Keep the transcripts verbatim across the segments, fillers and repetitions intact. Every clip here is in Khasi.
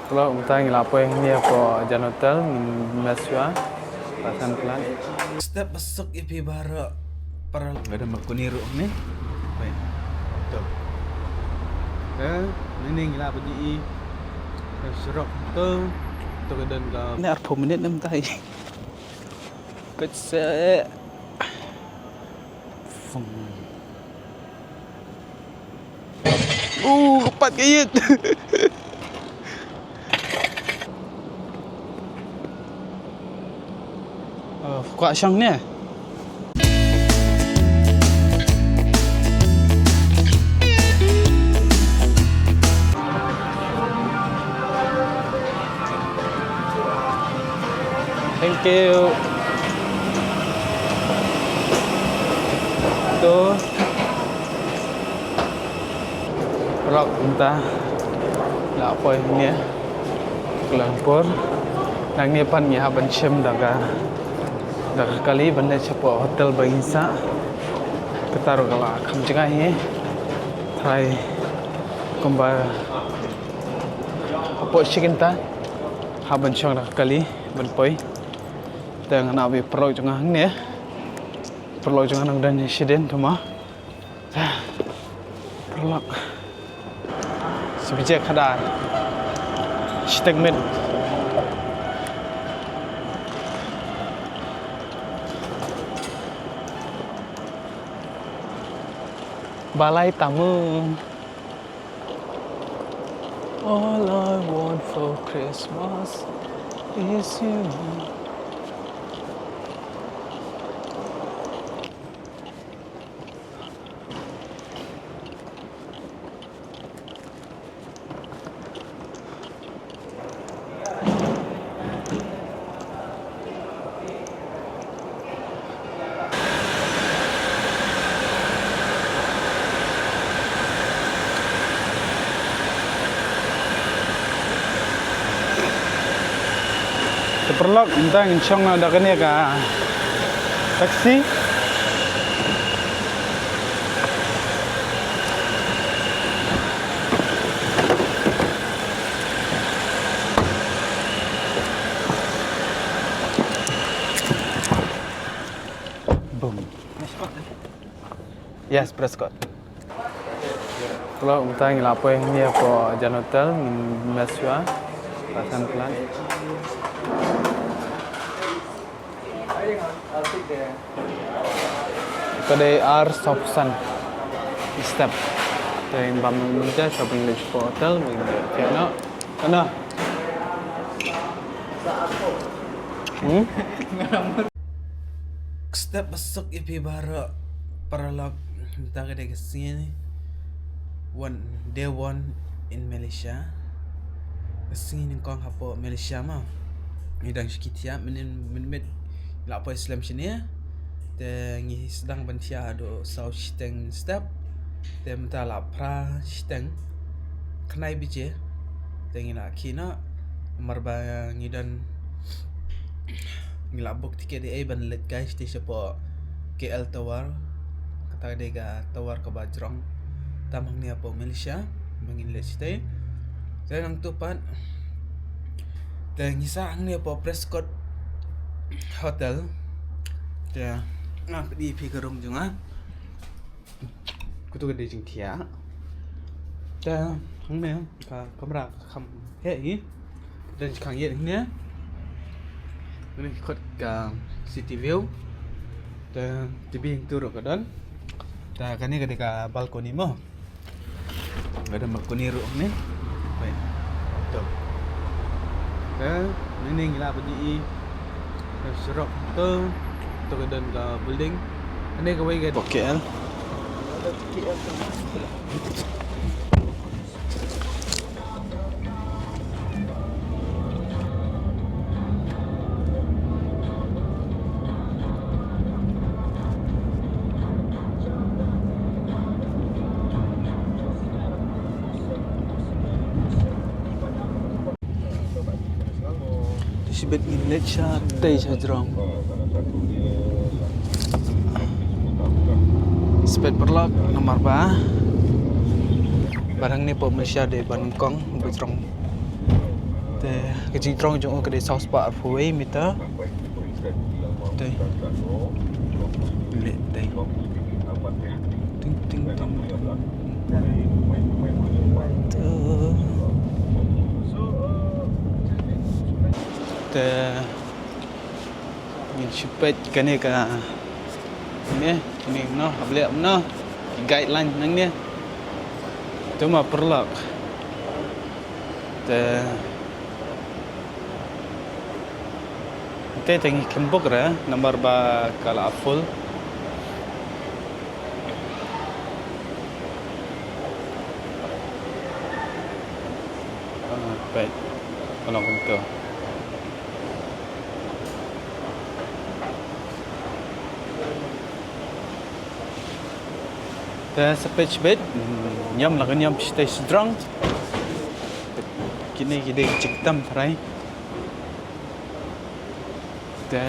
Paralok, mynta ngi la poi hangne hapoh jan hotel, ngin mess shuwa. Pasan plan. Step ba suk ïa phi baroh. Paralok, nga don balcony ruh hangne. Wei. To. Te hangne ngi la poi ïa ka surok to. To ka don ka. Ni arphew minit na mynta hi. Peit seh. Fung. Uh, ka pat ka ïit. Oh, kwah shong ne. Thank you. To. Paralok, mynta la poi hangne Kuala Lumpur. Nangne pat ngi hap ban shim da ka, da ka kali ban leit shapoh hotel ba ngi sah. Kata ruh ka la kham jngai hi. Tharai kumba hapoh shi kynta hap ban shong da ka kali ban poi. Te nga ap ïa paralok jong nga hangne. Paralok jong nga nang don shadien tuma. Paralok. Shi baje khadar. Shiteng miet. Balei tam mo. All I want for Christmas is you. Te paralok, mynta ngin shong da kane ka taxi. Boom. Yes, Prescott. Paralok, mynta ngi la poi hangne hapoh jan hotel, ngin mess shuwa. Pasan plan. Ka dei ar sawphew san step. Te ngin bam mynta sha ban leit shapoh hotel, ngin ïa noh. Kana? Hmm? Step ba suk ïa phi baroh paralok, mynta ka dei ka sngi one, day one in Malaysia. Ka sngi nyngkong hapoh Malaysia mo. Ngi dang shu kit ïa mynnin mynmiet la poi slem shane. Te ngi sdang ban thiah haduh saw shiteng step. Te mynta la phra shiteng khyndai baje. Te ngi la khie noh namar ba ngi don, ngi la book ticket ïa ban leit kai shatei shapoh K L Tower. Kata ka dei ka tower kaba jrong tam hangne hapoh Malaysia ba ngin leit shatei. Te nangtu pat te ngi sah hangne hapoh Prescott Hotel. Te nga pyni ïa phi ka room jong nga. Kato ka dei jingthiah. Te hangne ka kamra ka kham heh hi. Don jingkhang ïeit hangne. Hangne ki khot ka city view. Te T V hangto ruh ka don. Te kane ka dei ka balcony mo. Ka don balcony ruh hangne. Wei. To. Te hangne ngi la poi ïa ka surok to. To ka don ka building. Hangne kawei ka K L. Te shibit ngin leit shatei sha jrong. Spet paralok namar ba ba hangne hapoh Malaysia dei ba nyngkong ba jrong. Te ka jingdrong jong u ka dei saw spah arphew wei meter. Te leh te. Ting, ting, ting, ting. Te. Te ngin shu peit kane ka, ne, kine no, hap leh no ki guideline nangne. Te ma paralok. Te, te, te ngi kynbook re namar ba ka la full. Ah, peit. Ka long kumto. Te sa peit shibit, mm, ym lah ban ym sdang sdang. Kine ki dei jingtam trai. Te.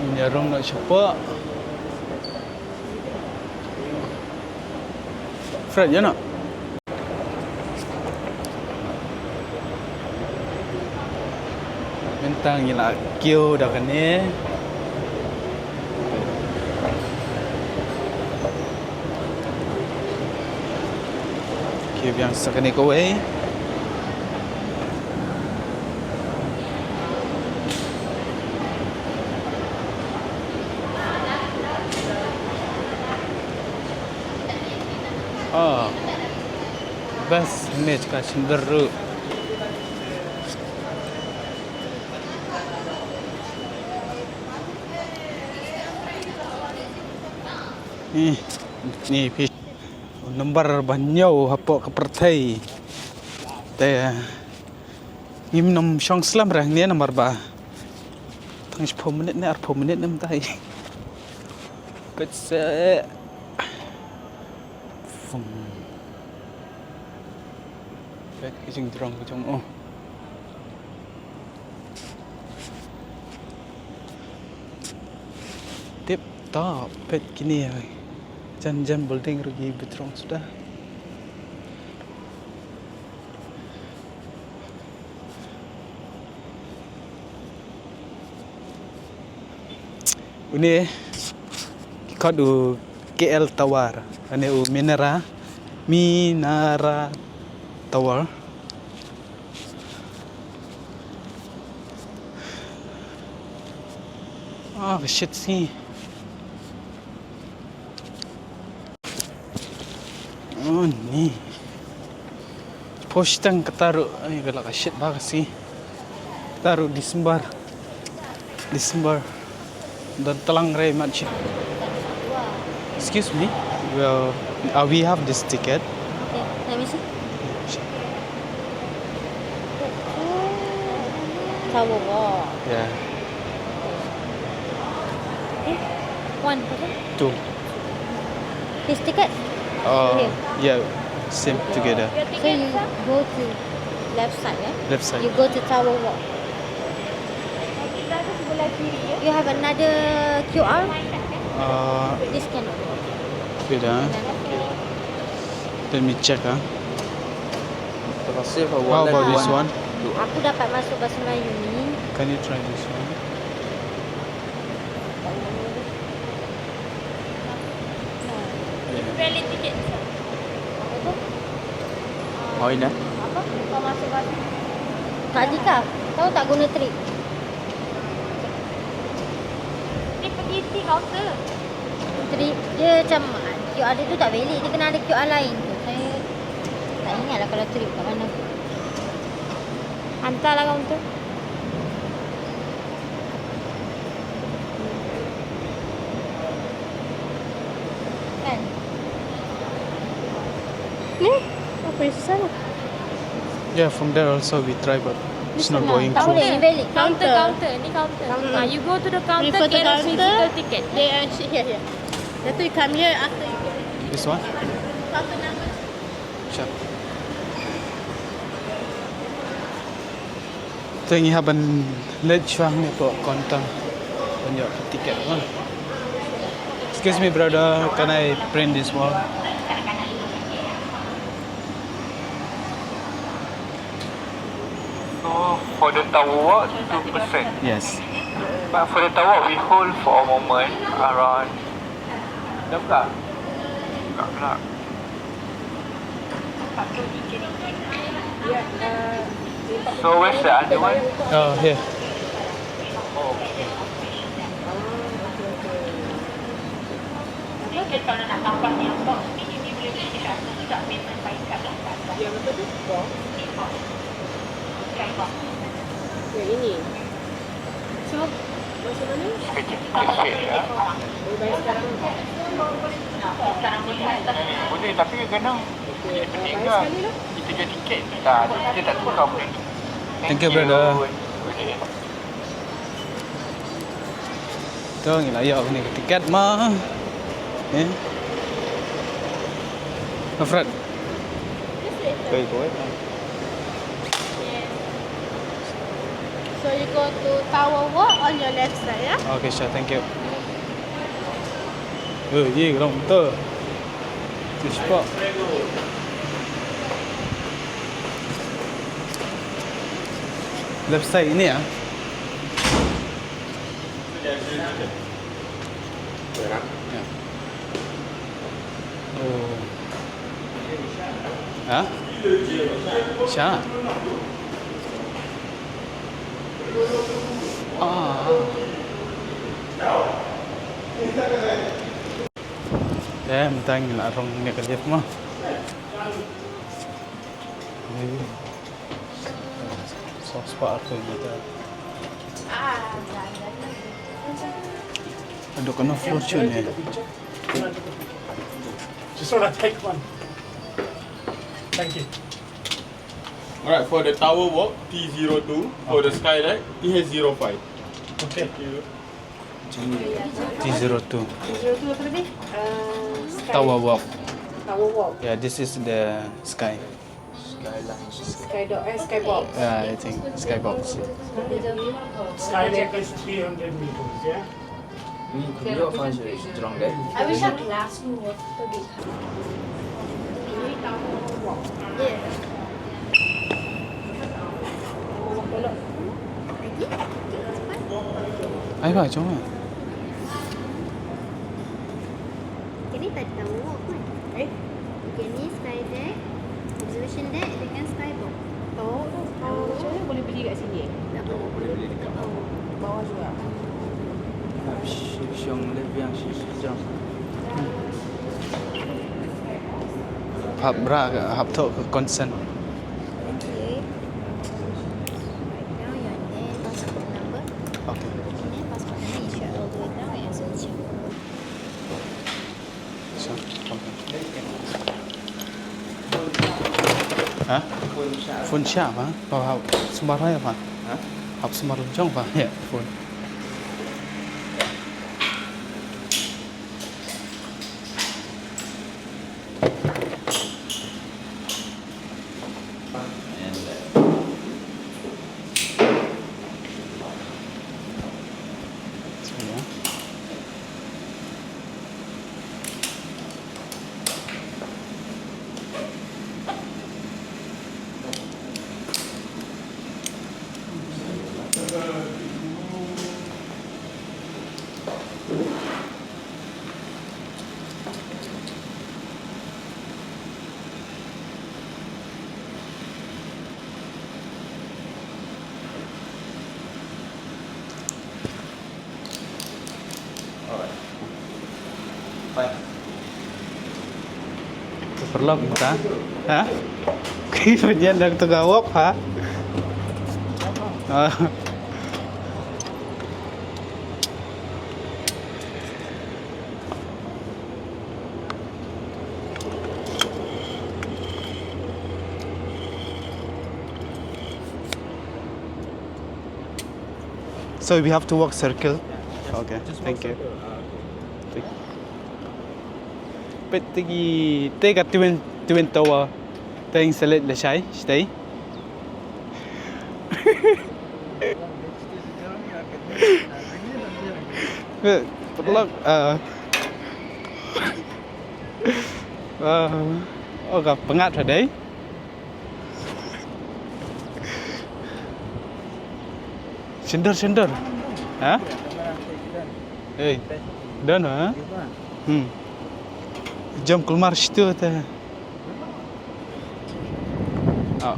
Ïa rung noh shapoh. Fred, ïa noh. Mynta ngi la kiew da kane. Kiew biang sa kane kawei. Oh. Bas, ne ka symbai ruh. Ni, ni phi. Nambar ba hynñiew hapoh ka pyrthei. Te ngim nym shong slem re hangne namar ba tang shiphew minit ne arphew minit ne mynta hi. Peit se. Fung. Peit ka jingdrong ka jong u. Tip top, peit kine. Jan jan building ruh ki ba jrong suda. Une ki khot u K L Tower, une u Minara, Minara Tower. Ah, ka shit sngi. Oh, ni. Post tang kata ruh, ai, ka la ka shit ba ka sngi. Kata ruh December. December. Don tlang re mat shit. Excuse me. Well, uh, we have this ticket. Okay, let me see. Tower Walk. Yeah. Eh, one person? Two. His ticket? Uh, Okay. Yeah, same together. So you go to left side, eh? Left side. You go to Tower Walk. You have another Q R? Uh, This cannot. Wait, ah. Let me check, ah. Terima kasih, How about this one? Aku dapat masuk bahasa Melayu ni. Can you try this one? Valid ticket. Apa tu? Oh, ini. Apa? Kau masuk balik. Kak Dika, tahu tak guna trik? Dia pergi T counter. Trik dia macam Q R dia tu tak valid. Dia kena ada Q R lain tu. Saya tak ingat lah kalau trik kat mana. Hantarlah counter. Kan? Ni? Apa yang susah lah? Yeah, from there also we try, but it's not going through. Counter, counter. Ni counter. Ah, you go to the counter, get a physical ticket. Yeah, yeah, here, here. Later you come here after you get. This one? Counter number two. Sure. Te ngi hap ban leit shuwa hangne hapoh counter ban ïoh ticket, ha. Excuse me, brother, can I print this one? For the tower walk, two percent. Yes. But for the tower walk, we hold for a moment around. Dah buka? Buka pula. So where's the other one? Oh, here. Yang apa tu? Box? Yang ini. So, macam mana? Boleh bayar sekarang? Boleh, tapi kadang kita tiket, kita tak tukar pun. Thank you, brother. Boleh. To ngi la ïoh kane ka tiket ma. Eh. Alfred. Koi koi. So you go to Tower Walk on your left side, yeah? Okay, sure, thank you. Eh, ye, geram betul. Cepat. Left side ini ya. Ya. Oh. Ha? Sha. Ah. Eh, mynta ngi la rung ne ka lift mo. Ni. Soft spot tu mynta. Aduh, kena fortune ni. Just wanna take one. Thank you. Alright, for the tower walk, T zero two. For the skylight, T H zero five. Okay. Thank you. T zero two. T zero two apa tadi? Uh, sky- Tower walk. Tower walk. Yeah, this is the sky. Skyline. Sky do-, eh, skybox. Yeah, I think skybox. Skydeck is three hundred meters, yeah? Ni kuliah apa sih, strong deh? I wish I glass more to be. Yeah. Ai ba, jom ah. Kini tak tahu apa. Eh? Kini sky deck, observation deck dengan skybox. Oh, oh, macam mana boleh beli kat sini? Tak boleh. Boleh beli dekat bawah. Bawah juga. Hap bra, hap thok ke consent. Okay. Write down your name, passport number. Okay. Name, passport number, insya Allah, write down and signature. Ha? Phone shah ba? Hap sumar ha ba? Ha? Hap sumar jong ba? Ya, phone. Alright. Bye. Paralok mynta. Ha? Ki pynïaid da ka tnga wok ha. Ah. So we have to walk circle. Okay, thank you. Peit te ki, te ka twin, twin tower. Te ngi select lashai, stay. Paralok, ah. Ah, oh, ka pyngngad ha dei. Sendor, sendor. Ha? Ei. Don, ha? Hmm. Jam keluar situ te. Ah,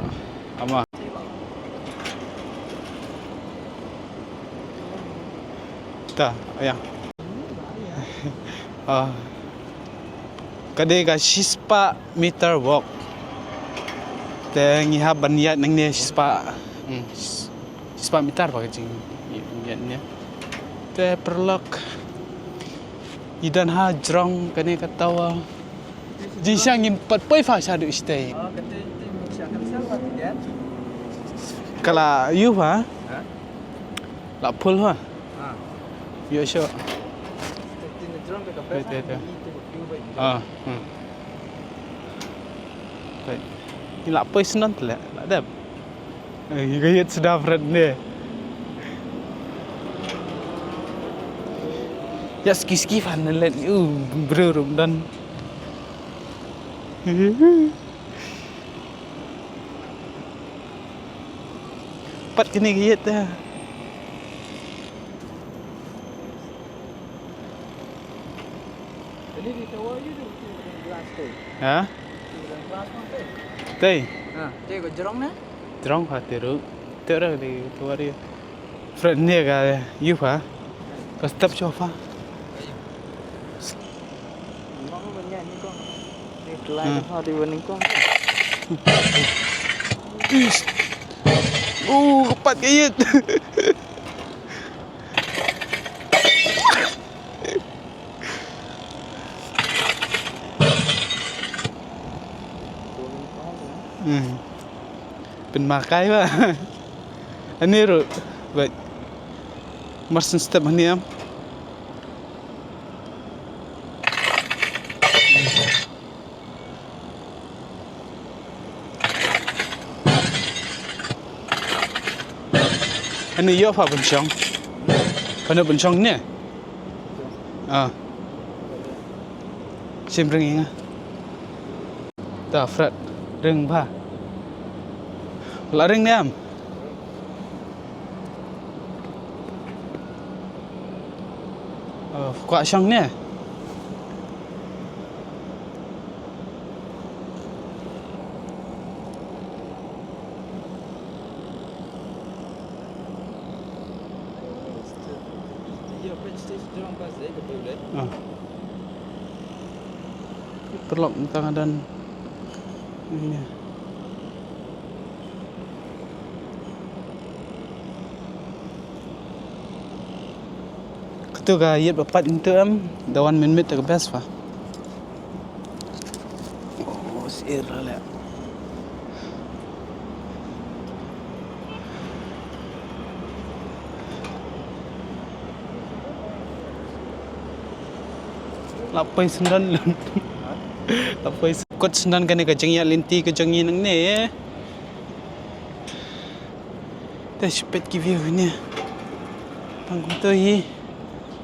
ama. Ta, ya. Ah. Ka dei ka shispah meter walk. Te ngi hap ban ïaid nangne shispah. Hmm, shis-, shispah meter ba ka jingïaid ne. Te paralok. Ngi don ha jrong kane ka tower. Jingshisha ngim pat poi pha shaduh shatei. Ka la ïuh ha? La full ha? Ïoh shuh. Wait, wait, wait. Ah, hmm. Wait. Ngi la poi shen te la, la dep. Eh, ngi ka ïeit sdang Fred ne. Ïa ski ski fan ne let u briew ruh ym don. Pat kane ka ïeit te. Ha? Tei. Ha, tei ka jrong ne? Jrong ha te ruh. Te ruh dei ka tower ïa. Fred ne ka ïuh ha. Ka step shuh ha. Hmm. Is. Oh, ka pat ka ïeit. Hmm. Pynmakai ba. Ani ruh. Bad. Marsen step ani am. Ani ïoh pha pynshong. Pha pynshong ne. Ah. Sim ring ïa nga. Ta Fred, ring bha. La ring ne em? Oh, kwah shong ne? Ah. Paralok mynta nga don. Ïa. Katu ka ïit ba pat ntu em, da wan mynmiet te ka best pa. Oh, sir la leh. La poi syndon. La poi syn-, kot syndon kane ka jingïaid lynti ka jong ngi nangne. Te shu peit ki view ne. Tang kumto hi.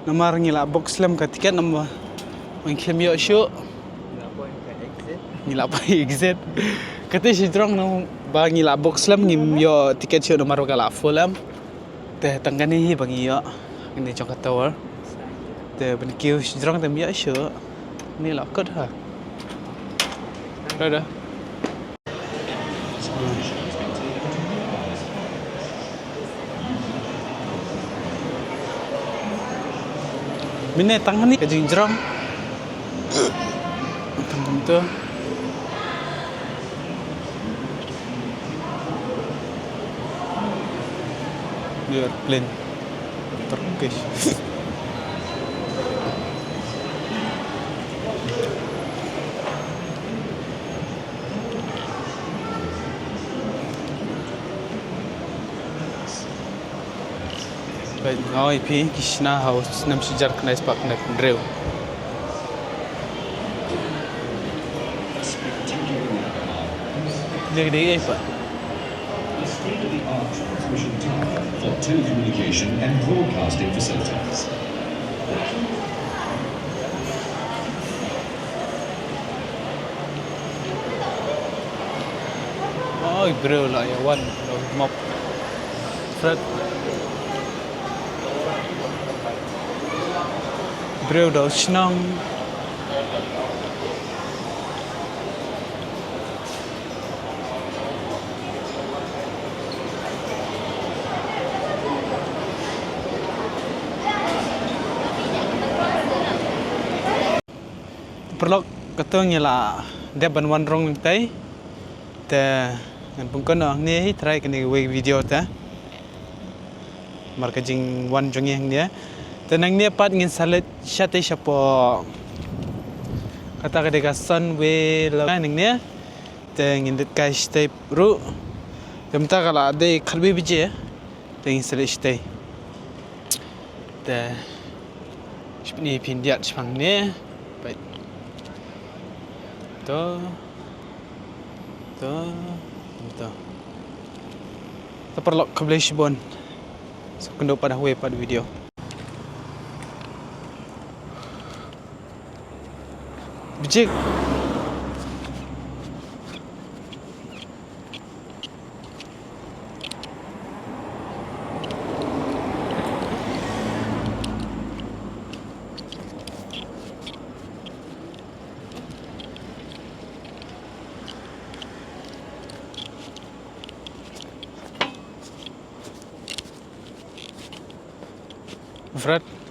Namar ngi la book slem ka tiket namar. Ngi khlem ïoh shuh. Ngi la poi exit. Kata shi jrong namar ba ngi la book slem ngim ïoh tiket shuh namar ba ka la full em. Te tang kane hi ba ngi ïoh. Kane jong ka tower. Te ban kiew shi jrong te ym ïoh shuh. Ni la kot ha. Dah, dah. Mynne tang hangne ka jingjrong. Tang kumto. Airplane. Turkish. Peit, nga ong ïa phi, ki shna ha u snem shihajar khyndai spah khyndai phew hynriew. Dei, dei, eh, pa. A state-of-the-art transmission tower for telecommunication and broadcasting facilities. Oi, bro, la ïa wan, la mop. Fred. Briew da u shnong. Paralok, kato ngi la dep ban wan rung tei. Te ngan pynkuno hangne hi, trai kane kawei video te. Mar ka jingwan jong ngi hangne. Te nangne pat ngin sa leit shatei shapoh, kata ka dei ka Sunway Love nangne. Te ngin leit kai shatei ruh. Te mynta ka la dei khatwei baje. Te ngin sa leit shatei. Te shipni phin diat shaphang ne. Peit. To. To. To. To paralok, khublei shibun. Sa kynduh pat ha kawei pat video. Bijik. Fred.